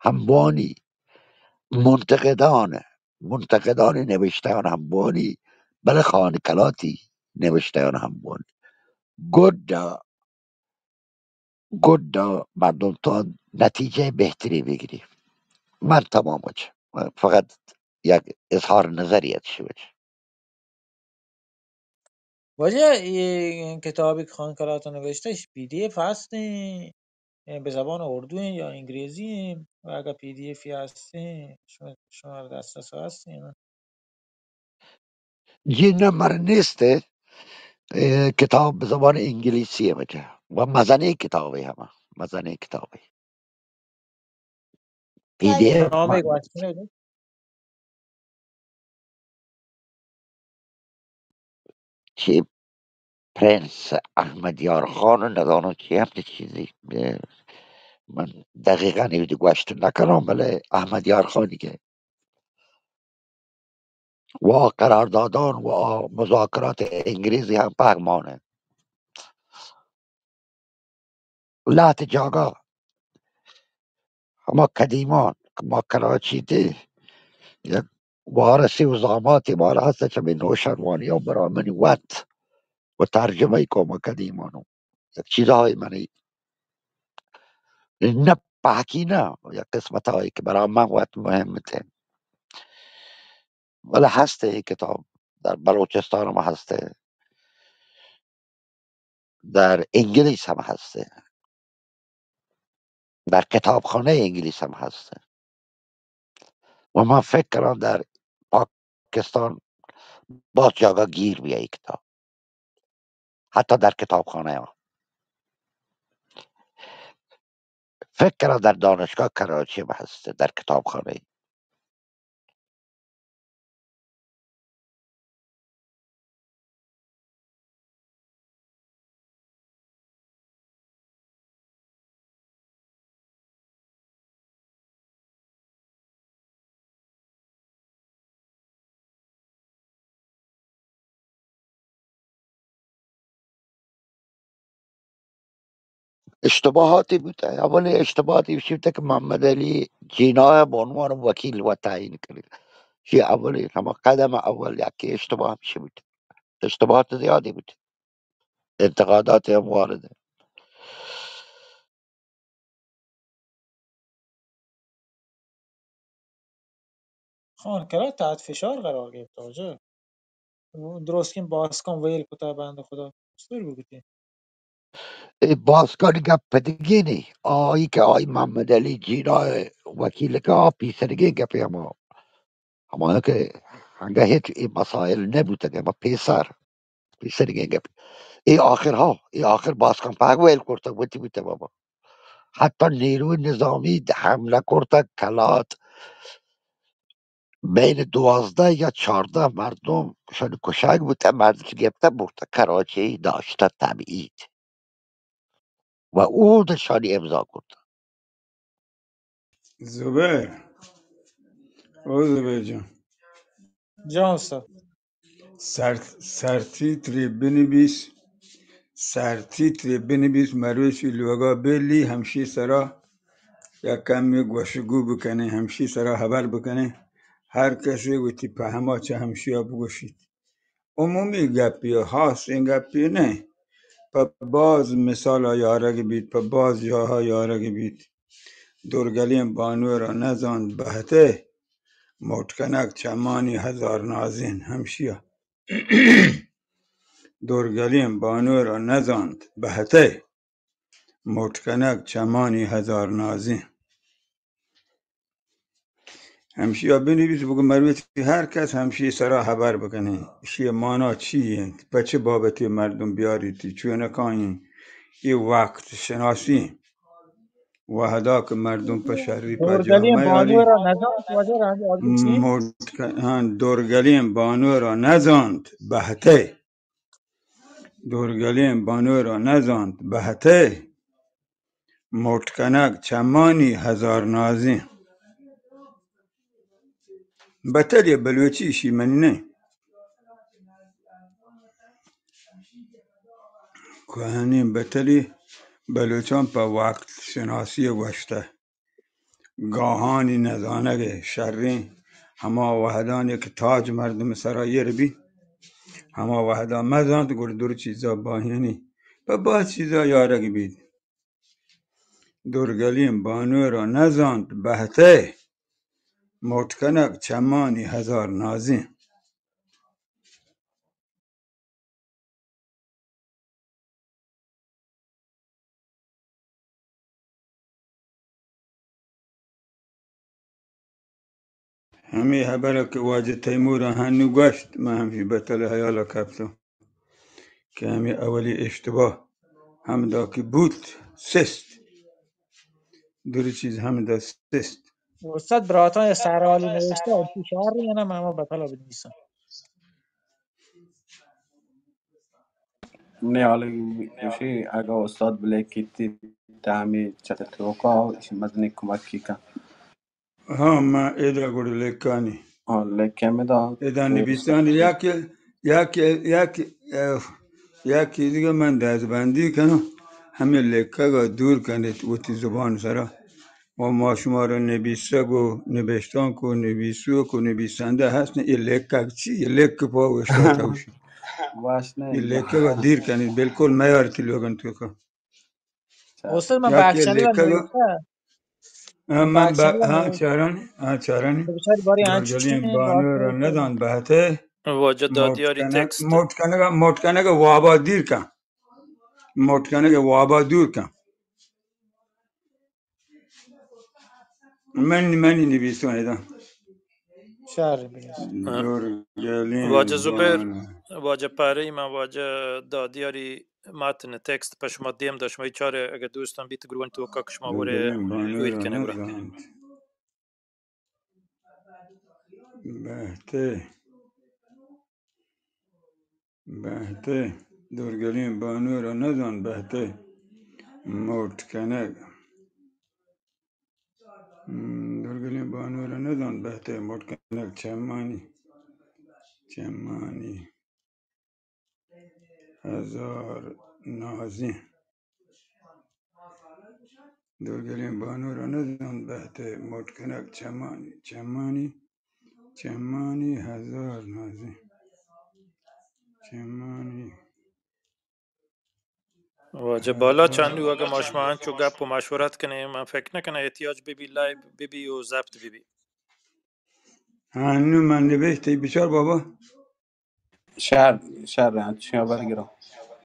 ہم بوانی، منتقدان، منتقدانی نبشتہان ہم بوانی، بلے خان کلاتی نبشتہان ہم بوانی. گڈا، گڈا مردم تو نتیجہ بہتری بگری. من تمام وچ، فقط یک اظہار نظری ات شی وچ. واجہ، اے کتابی کہ خان کلات نوشتہ، ایش پی ڈی ایف ہستیں، اے بہ زبان اردو ایں یا انگریزی ایں؟ و اگہ پی ڈی ایف ہستیں، شما، شما دسترس ہستیں نا؟ جی نہ، مر نیست. اے کتاب بہ زبان انگلیسی ایں بچہ. و مزنیں کتابے ہما، مزنیں کتابے. پی ڈی ایف نامے من گوشتنے. چی پرنس احمد یار خان و نزانو چی ہم چی چیزی. من دقیقاً ایدی گوشت نکنم، بلے احمد یار خانی کہ و قراردادان و مذاکرات انگریزی ہم پاک مانه. لہت جاگہ ہما قدیمان کہ ما کراچی تے یک وارثی و زاماتی مارا ہست، چمی نوشروانی و برامنی وت و ترجمہ ای قوم قدیمانو یک چیزہایی منی نہ پہکی نہ، یک قسمتہایی کہ برا من وت مهم تے. بلے ہستے اے کتاب، در بلوچستان ہم ہستے، در انگلیس ہم ہستے، در کتابخانہ انگلیس ہم ہستے. و من فکر کنم در پاکستان باز جاگہ گیر بیه اے کتاب، حتی در کتابخانہ ها. فکر کنم در دانشگاه کراچی هم هست، در کتابخانه. اشتباہاتے بوتہ. اولی اشتباہاتے ایشی بوتہ کہ محمد علی جناح ءَ بہ عنوان وکیل وت تعیین کرت. چی اولی، ہما قدم اول یکی اشتباہ ہمیشی بوتہ. اشتباہات زیادی بوتہ. انتقادات ہم وارد انت. خان کلات تحت فشار قرار گرفت، واجہ. درستیں باسکاں ویل کتا بند خدا. دستور بگوتی. اے باسکانی گپ پہ دگے نی. آئی کہ آئی محمد علی جناح ءِ وکیل کہ آ پیسرگیں گپے ہما. ہما کہ انگہ ہچ اے مسائل نہ بوتگ، ہما پیسر، پیسرگیں گپ. اے آخر ہا، اے آخر باسکاں پاک ویل کرتگ، وتی بوتگ بابا. حتی نیروی نظامی حملہ کرتگ، کلات بین دوازدہ یا چاردہ مردم شان کشگ بوتہ، مردم گپتہ برتہ کراچی داشتہ تبعید و اود شانی امضا کرتہ. زبیر، او زبیر جان. جان استاد. سر، سرتیتری بنویس، سرتیتری بنویس، مروچی لوگا بلی، ہمشی سرا یک کمی گوشگو بکنیں، ہمشی سرا حبر بکنیں، ہر کسی وتی پہما چہ ہمشیا بگوشیت. عمومی گپی و خاصیں گپی نہ، پہ باز مثالا یارگ بیت، پہ باز جاہا یارگ بیت. دورگلیں بانو را نزانت بہتے، موٹکنک چمانی ہزار نازین، ہمشیا. دورگلیں بانو را نزانت بہتے، موٹکنک چمانی ہزار نازین. ہمشیا بنویس، بگو مروچی ہر کس ہمشی سرا حبر بکنیں. اشی مانا چی انت؟ پہ چہ بابتی مردم بیاریتی؟ چونکا ایں؟ اے وقت شناسی. وہدا کہ مردم پہ شری پجا دورگلیں میاری. بانو را نزانت، واجہ رحمت آبادی چی؟ موٹک-، ہاں، دورگلیں بانو را نزانت بہتے. دورگلیں بانو را نزانت بہتے، موٹکنگ چمانی ہزار نازیں. بتل یا بلوچی شی منی نہ. کوہنیں بتلی بلوچاں پہ وقت شناسی گوشتہ. گاہانی نزانگ ءِ شریں، ہما وہدانی کہ تاج مردم سرا ایر بی، ہما وہدا مزانت گڑ در چیزا باہینی، پہ باز چیزا یارگ بیت۔ درگلیں بانور ءَ نزانت بہتئے، موٹ کنگ چمانی ہزار نازیں۔ ہمے ہبر ءَ کہ واجہ تیمور ءَ ہنو گوشت، من ہمشی بتل ءِ ہیال ءَ کپتوں کہ ہمے اولی اشتباہ ہمدا کہ بوت، سست۔ دری چیز ہمدا سست۔ استاد براتاں یا سرحالی نوشتہ، اشی شہر یا نہ، من ہما بتل ءَ بنویساں۔ منی ہیال گوشی اگاں استاد بلیکیتی تہ ہمے چت توکا ایشی مزنیں کمکی کن۔ ہاں، من ادا گڑا لکھانی۔ ہاں، لکھ ہمدا۔ ادا نبیسانی یا کہ، یا کہ، یا کہ، یا کہ دیگہ من دزبندی کنوں، ہمے لکھگ ءَ دور کنیت وتی زبان سرا۔ و ما شمارا نبیسگ و نبشتانک و نبیسوک و نبیسندہ ہست نہ، اے لکھگ چی؟ اے لکھ پہ وشتاتہ گوشی۔ واش نہ اے لکھگ ءَ دیر کنیت، بالکل میارتی لوگن توکا۔ استاد، من یا کہ بخشانی لکھگ ءَ، ہاں، من ب-، ہاں، چارانی، ہاں، چارانی۔ بچار باری آنچ درگلیں بانور ءَ نزانت بہتئے۔ واجہ دادیاری موٹ کنگ، تکست۔ موٹ کنگ ءَ، موٹ کنگ ءَ وابا دیر کن۔ موٹ کنگ ءَ وابا دور کن۔ من، منی نبیسوں ادا۔ شر بنویس۔ ہاں۔ درگلیں واجہ زبیر، بانور۔ واجہ پری، من واجہ دادیاری متن تکست پہ شما دیم دا، شما چارے اگہ دوستان بیت گروہ توکا کہ شما ورے درگلیں بانور ویر کنے گڑا۔ نزانت بہتئے۔ بہتئے، درگلیں بانور ءَ نزانت بہتئے، موٹ کنگ۔ ہم، درگلیں بانور ءَ نزانت بہتئے، موٹ کنگ چمانی، چمانی ہزار نازیں۔ درگلیں بانور ءَ نزانت بہتئے، موٹ کنگ چمانی، چمانی، چمانی ہزار نازیں۔ چمانی۔ واجہ بالاچ، انو اگہ ما شما انچو گپ و مشورت کنیں، من فکر نکناں احتیاج ببی لائیو ببی و ضبط ببی۔ ہاں، انو من نبشتہ، بچار بابا۔ شر، شر، انچو شما برگراں۔